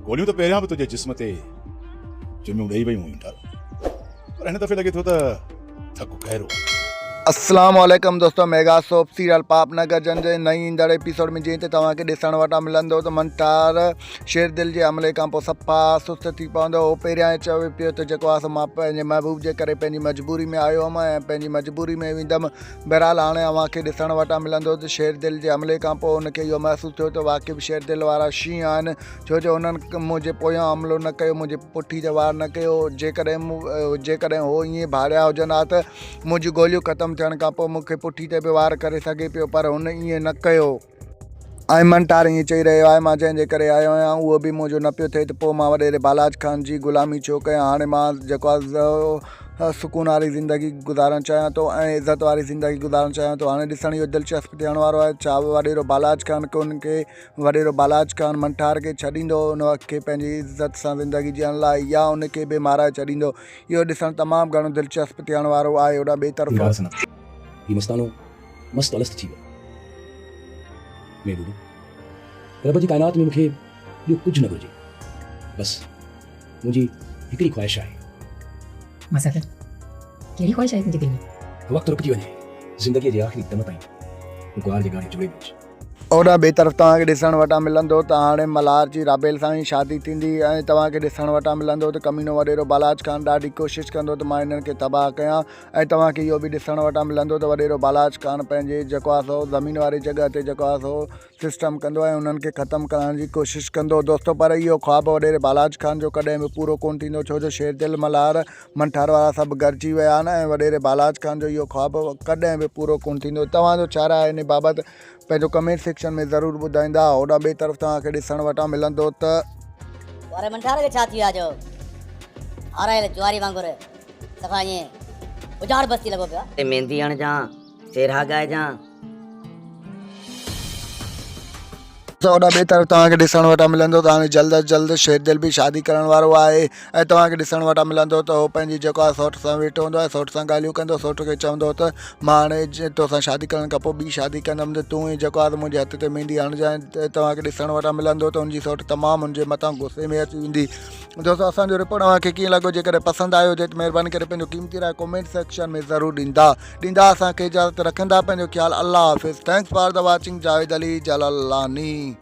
گوليون ته پهريان به تنهنجي جسم تي چميون ڏئي ويون هيون ٺل پر هن دفعي لڳي ٿو ته ٿڪ گهرو آهي. السلام عليڪم دوستو ميگا سوپ سيريل پاپ نگر جن جي نئين ايندڙ ايپيسوڊ ۾ جئين ته توهان کي ڏسڻ وٽان ملندو ته منٺار شير دل جي حملي کان پوء صفا سست ٿي پوندو هو پهريان ئي چوي پيو ته جيڪو آهي سو مان پنهنجي محبوب جي ڪري پنهنجي مجبوري ۾ آيو هئم ۽ پنهنجي مجبوري ۾ ويندم بهرحال هاڻي اوهان کي ڏسڻ وٽان ملندو ته شير دل جي حملي کان پوء هن کي اهو محسوس ٿيو ته واقعي به شير دل وارا شينهن آهن ڇو جو هنن منهنجي پويان حملو نه ڪيو منهنجي پٺي تي وار نه ڪيو جيڪڏهن جيڪڏهن هو ائين ڀاڙيا هجن ها ته منهنجون گوليون ختم ٿيڻ کان پوء مون کي پٺي تي به وار ڪري سگهي پيو پر هن ائين نه ڪيو. ۽ منٺار ائين چئي رهيو آهي، مان جنهن جي ڪري آيو آهيان، اهو به منهنجو نه پيو ٿئي ته پوء مان وڏيري بالاچ خان جي غلامي ڇو ڪيان؟ هاڻي مان جيڪو آهي سڪون واري زندگي گذارڻ چاهيان ٿو ۽ عزت واري زندگي گذارڻ چاهيان ٿو. هاڻي ڏسڻ اهو دلچسپ ٿيڻ وارو آهي ڇا وڏيرو بالاچ خان ڪن کي وڏيرو بالاچ خان منٺار کي ڇڏيندو ان کي پنهنجي عزت سان زندگي جيئڻ لاء يا ان کي به مارائي ڇڏيندو؟ اهو ڏسڻ تمام گهڻو دلچسپ ٿيڻ وارو آهي. هوڏانهن ٻئي طرف. هي مستانو مست الست ٿي ويو. محبوب، رب جي ڪائنات ۾ مون کي ٻيو ڪجهه نه گهرجي. بس منهنجي هڪڙي خواهش آهي. مسافر، ڪهڙي خواهش آهي تنهنجي دل ۾؟ وقت رڪجي وڃي، زندگيء جي آخري دم تائين تون ڪنوار جي ڳاڙهي جوڙي ۾ هج. هوڏانهن ٻئي طرف توهان کي ڏسڻ وٽان ملندو ته هاڻي ملهار جي رابيل سان ئي شادي ٿيندي ۽ توهان کي ڏسڻ وٽان ملندو ته ڪمينو وڏيرو بالاچ خان ڏاڍي ڪوشش ڪندو ته مان هنن کي تباهه ڪيان ۽ توهان کي اهو به ڏسڻ وٽان ملندو ته وڏيرو بالاچ خان پنهنجي جيڪو آهي سو زمين واري جڳهه تي جيڪو آهي سو سسٽم ڪندو ۽ انهن کي ختم ڪرڻ جي ڪوشش ڪندو دوستو پر اهو خواب وڏيري بالاچ خان جو ڪڏهن به پورو ڪونه ٿيندو ڇو جو شير دل ملهار منٺار وارا سڀ گڏجي ويا آهن ۽ وڏيري بالاچ خان جو اهو خواب ڪڏهن به پورو ڪونه ٿيندو توهان جو ڇا راء آهي ان بابت پنهنجو ڪمينٽ سيڪشن ۾ ضرور ٻڌائيندا هوڏانهن ٻئي طرف توهان کي ڏسڻ وٽان ملندو ته. واري منٺار کي ڇا ٿي ويو آهي جو هارايل جواري وانگر صفا ائين اجاڙ بستي لڳو پيو آهي. ميندي هڻجان، سيرها ڳائجان. هوڏانهن ٻئي طرف توهان کي ڏسڻ وٽان ملندو ته هاڻي جلد از جلد شير دل به شادي ڪرڻ وارو آهي ۽ توهان کي ڏسڻ وٽان ملندو ته هو پنهنجي جيڪو آهي سئوٽ سان ويٺو هوندو ۽ سئوٽ سان ڳالهيون ڪندو سئوٽ کي چوندو ته مان هاڻي توسان شادي ڪرڻ کان پوء ٻي شادي ڪندم ته تون ئي جيڪو آهي منهنجي هٿ تي ميندي هڻجانء ته توهان کي ڏسڻ وٽان ملندو ته هن جي سئوٽ تمام هن جي مٿان غصي ۾ اچي ويندي دوستو اسان جو رپورٽ اوهان کي ڪيئن لڳو جيڪڏهن پسند آيو هجي ته مهرباني ڪري پنهنجو قيمتي راء ڪمينٽ سيڪشن ۾ ضرور ڏيندا ڏيندا اسان کي اجازت رکندا پنهنجو خيال الله حافظ thanks for the watching Javed Ali Jalalani.